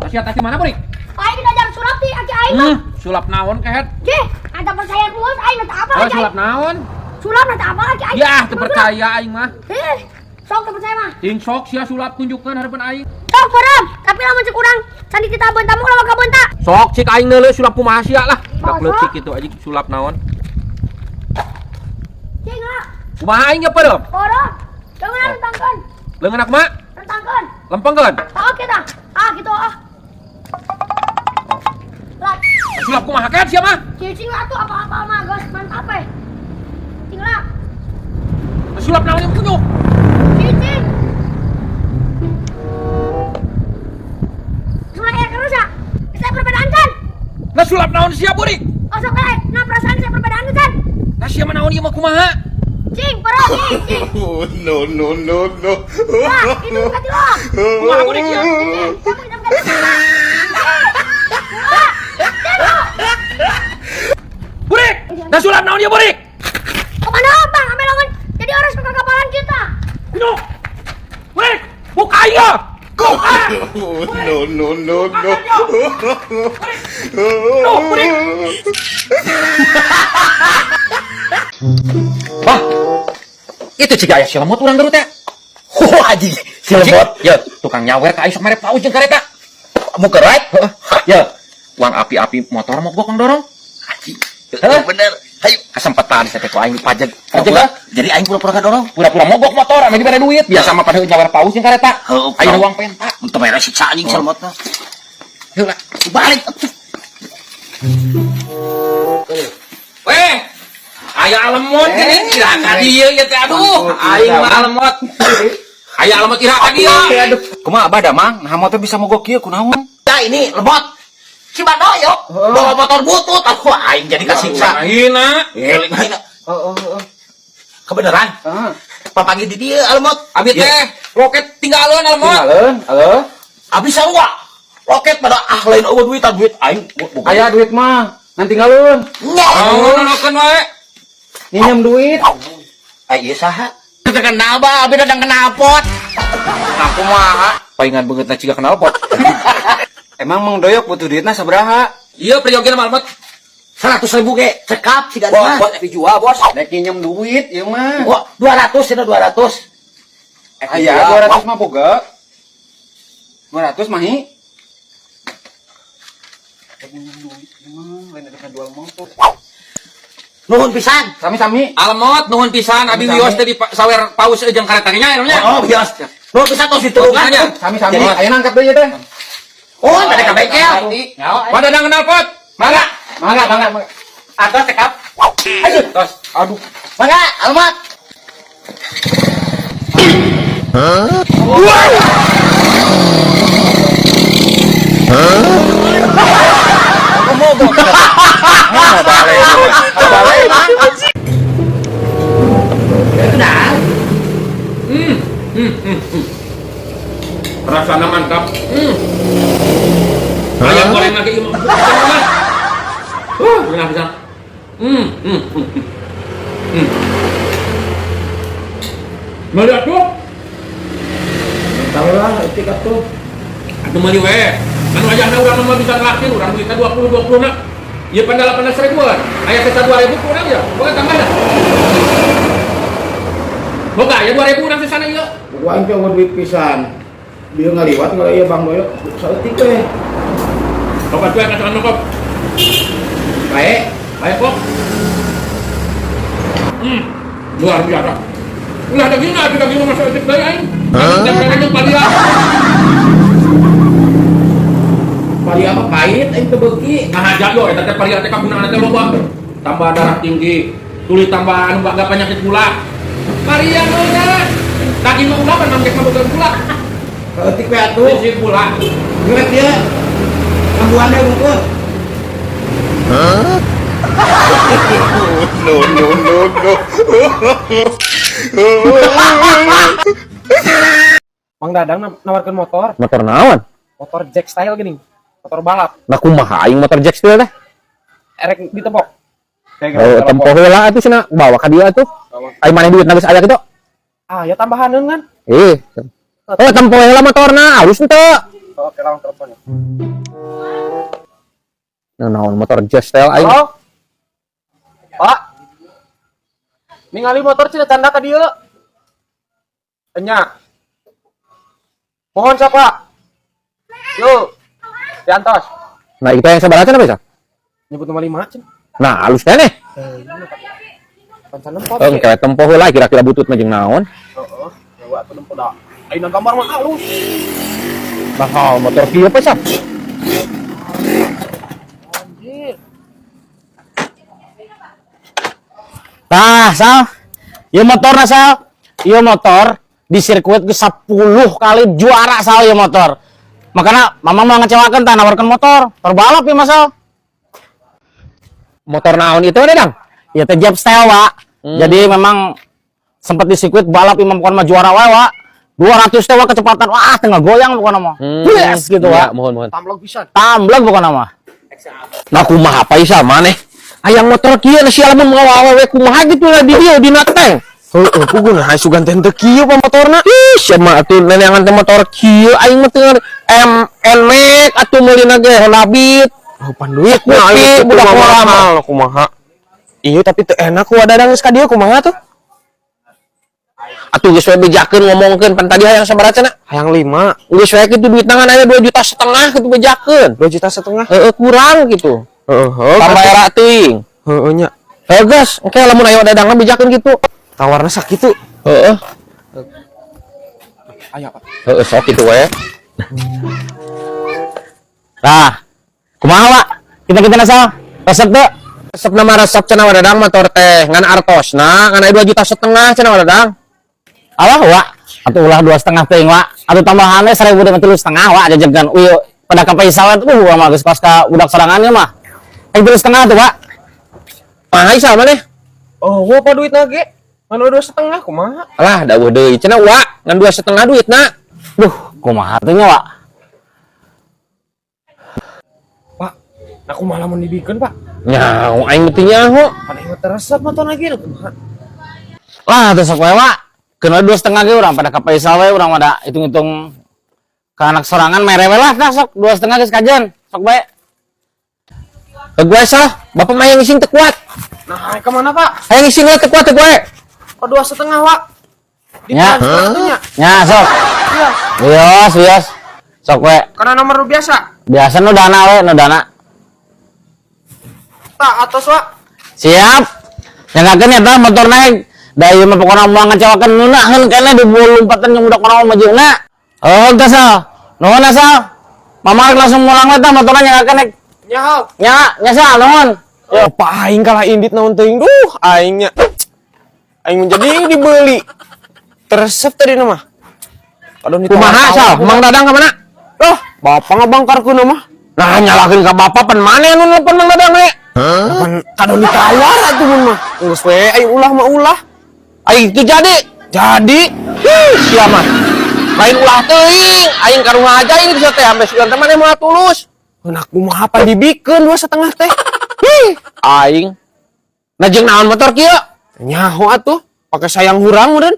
Sia tadi mana, Burik? Aing diajar sulap ti aki aing mah. Sulap naon kehed? Jeh, ada percaya terus aing teu apa Oh, aki aing. Sulap naon? Sulap teu apa aki aing. Ya, teu percaya aing mah. Eh, sok teu percaya mah. Ting sok sia sulap tunjukkan harapan aing. Sok peureum, tapi lamun cek urang candi kita beunta mah ulah ka beunta. Sok cik aing neuleuh sulap kumaha sia lah. Dak Oh, leutik sok. Kitu aja sulap naon. Cing lah, Kumaha aing nya peureum? Peureum. Jangan rentangkeun, Leungeun kumaha? Rentangkeun. Lempengkeun. Tah oke tah. Ah gitu ah. Lah, Sulap kumaha kehed sia mah? Cicing lah tuh apa-apa mah geus mantap we. Cing lah, Sulap naon yang tunjuk? Cicing. Sulap air terus ya. Bisa perbedaan kan? Nah, sulap naon sia, Burik? Oh sok eh, nah perasaan saya perbedaan kan? Nah, sia mah naon ieu mah kumaha? Cing, peureum, cing, cing. Oh, no, no, no, no. Wah, itu bukan tilok. Kumaha Burik ya? Cing, kamu kita bukan tilok. Wah, tilok. Burik! Nah, sulap naon ieu, Burik? Kemana bang? Ambil longan. Jadi orang suka kapalan kita. Tunjuk. Burik, buka aing ya. Buka. Oh, no, no, no, no. Tuh, Burik. Wah, itu ciga aya si lemot urang Garut teh. Wah, anjing, si lemot. Ya, tukang nyawer ka aing sok mere paus jeung kareta. Mau kerek? Ya, uang api-api motor mogok kang dorong. Anjing. Hah? Bener. Hayu. Kesempatan saya teh ku aing dipajeg. Pajeg Pajeg. Jadi aing pura-pura kadorong. Pura-pura mogok motor, ame dibere duit. Biasa mah pada nyawer paus jeung kareta. Heuh, Ayeuna uang penta. Untuk mere siksa anjing si lemot mah. Heula. Balik. Weh, aya alemot gini, ira ka dieu ieu teh aduh, aing mah alemot. Aya alemot ira ka dieu. Aduh. Kumaha abah damang, nah motor bisa mogok kieu kunaon? Ya ini lemot. Si Badoyo bawa motor butut aku aing jadi kasiksa. Hina. Eh, hina. Oh. Kebenaran. Heeh. Papanggih di dieu alemot. Abi teh roket tinggalkeun alemot. Tinggalin, halo. Abi sarua. Roket pada ah lain eueuh duit duit aing boga. Aya duit mah, nanti tinggalin. Nya. Oh, nonokeun wae. Nginjem duit. Ah ieu saha? Teu kenal ba, abi dadang knalpot. Nah, kumaha? Paingan beungeutna ciga knalpot. Emang Mang Doyok butuh duitna sabaraha? Iya, priyogena mah alemot. 100 ribu ge cekap si mah. Bos, dijual, Bos. Rek nginjem duit ieu mah. Wah, 200 cenah 200. Aya 200 mah boga. 200 mah hi. Rek nginjem duit ieu mah, lain ada jual motor. Nuhun pisan. Sami-sami. Alemot nuhun pisan abi Sami-sami. Wios teh di sawer paus jeung kareta nya nya. Oh, bios. Nuhun pisan tos ditulungan. Nya. Sami-sami. Jadi- Ayo nangkap deui teh. Oh, tadi ka bengkel. Pada dadang knalpot. Mangga. Mangga, mangga, mangga. Atos cekap. Ayo. Tos. Aduh. Mangga, alamat. Aku mogok. Ah, balik. Balik, Mang. Rasana mantap. Ayam goreng lagi ieu mah. Enak pisan. Meuli atuh. Tahu lah, etik atuh. Atuh meuli we. Kan wajahna urang mah bisa ngelakin urang duitna 20 20 na. Ieu pan 18 ribuan. Aya sesa 2000 kurang ya. Boga tambah dah. Boga aya 2000 urang sesana ieu. Gua aing teh eueuh duit pisan. Bieu ngaliwat ngala ieu Bang Doyok saeutik we. Sok atuh katakan kok. Bae, Bae kok. Luar biasa. Ulah dagingna atuh dagingna mah saeutik deui aing. Hah? Jeung paria. Paria mah pahit aing teu beuki. Nah, jago eta teh paria teh kagunaan teh loba. Tambah darah tinggi, tuluy tambah anu gak penyakit gula. Paria mah daging mah ulah pan mangkek mah boga gula. Saeutik we atuh. Bisi gula. Ngeurek dia. Kambuhan deui bungkus. No, no, no, no. Mang Dadang nawarkan motor, Motor naon? Motor Jack style gini, motor balap, Nah, kumaha aing motor Jack style teh? Erek ditempok. Kayak Oh, tempo heula atuh cenah bawa ka dieu atuh. Aing maneh duit geus aya kitu. Ah, ya tambahan kan? Eh, Oh, tempo heula motorna, alus henteu? Oke, langsung telepon ya. Nah, naon motor Jazz Style aing. Halo? Pak. Ningali motor cenah tanda ka dieu. Enya. Mohon siapa? Yuk. Diantos. Nah, itu yang sabaraha cenah bisa? Nyebut nomor 5 cenah. Nah, alus keneh. Pancan nempo. Oh, engke tempo heula kira-kira butut mah jeung naon. Heeh. Ya wa atuh nempo da. Ayeuna gambar mah alus. Mahal motor kieu apa, Sap? Anjir. Tah, Sal. Ieu motorna, Sal. Ieu motor di sirkuit geus 10 kali juara, Sal, ieu motor. Makanya mama mau ngecewakan tah nawarkan motor. Motor balap ya, Mas, Sal. Motor naon itu ada, Dang? Ya teh Jap style, Wak. Jadi memang sempat di sirkuit balap imam pokoknya mah juara wae, Wak. 200 teh, Wak, kecepatan. Wah, tengah goyang pokoknya mah. Yes gitu, Ya, Wak. mohon mohon. Tamlog pisan. Tamblek pokoknya mah. Nah, kumaha apa isa maneh? Hayang motor kieu na sia lamun mawa awewe kumaha gitu lah di dieu dina tank. Heueuh, puguh nah sugan teh henteu kieu pa motorna. Ih, sia mah atuh neneangan teh motor kieu aing mah teu M N Max atuh meulina ge Honda Beat. Oh, pan duit Kopi, nah, aing budak budak murah mah. mahal kumaha. Iya, tapi teu enak ku dadang geus ka dieu kumaha tuh? Atuh geus we bejakeun ngomongkeun pan tadi hayang sabaraha cenah? Hayang 5, Geus we kitu duit tangan aya 2,5 juta kitu bejakeun. 2 juta setengah. Heeh, kurang gitu. Heeh, heeh. Tambah era teuing. Heeh nya. Heuh geus, engke lamun aya dadangna bejakeun kitu. Tawarna sakitu. Heeh. Aya, Pak. Heeh, sok kitu we. Tah. Kumaha, Wak? Kita-kita Sal. Resep teu? Resep nama resep cenah wadadang motor teh ngan artosna ngan aya 2,5 juta cenah wadadang. Alah, Wak. Atuh ulah 2,5 teuing, Wak. Atuh tambahannya 1000 dengan 3,5, Wak, jajagan. Uy, pada ka Faisal tuh mah geus pas ka budak sorangannya mah. Eh 3,5 tuh, Wak. Mah isa maneh? Oh, gua apa duit lagi? Mana 2,5 kumaha? Alah, dawuh deui cenah wa ngan 2,5 duitna. Duh, kumaha tuh nya, Wak? Pak, aku malah mau dibikeun, Pak. Nyaho aing teu nyaho. Pan aing mah teu resep motor lagi kumaha? Lah, tuh sok we, Wak. Keun 2,5 ge urang pada ka Faisal we urang mah da hitung-hitung ke anak sorangan mere we lah tah sok 2,5 geus kajen. Sok bae. Ke gue salah, bapak mah yang ngising teu kuat. Nah, kemana, Pak? Hayang ngising lah teu kuat teu gue. Oh, 2,5, Wak. Di Ya. transfer atuh nya. Nya, sok. Iya, Wios, wios. Sok we. karena nomor biasa. Biasa nu dana we, nu dana. Tak atos, Wak. Siap. Nyangkakeun eta motor naik. Da ieu mah pokona moal ngecewakeun ngeunaheun keneh di lompatan jeung budak urang majuna. Oh, geus Sal. Nuhun Sal. Mama langsung mulang we tah motorna nyangkakeun nek. Nyaho. Nya, nya Sal, nuhun. Oh, pak aing kalah indit naon teuing duh aingnya. Aing menjadi dibeli. Teresep tadi mah. Aduh Kumaha sal, Mang Dadang ka mana? Loh, bapak ngabangkarkeun mah. Nah, nyalakeun ka bapak pan maneh anu nelpon Mang Dadang we. Pan kadon ditawar atuh mun mah. Geus we aing ulah mah ulah. Aing itu jadi. Jadi Hih, sia mah. Lain ulah teuing, aing karunya aja ini bisa teh sampe sugan teh maneh moal tulus. nah kumaha apa dibikeun 2,5 teh? Hih, aing. Nah jeung naon motor kieu? Nyaho atuh, pakai sayang hurang meureun.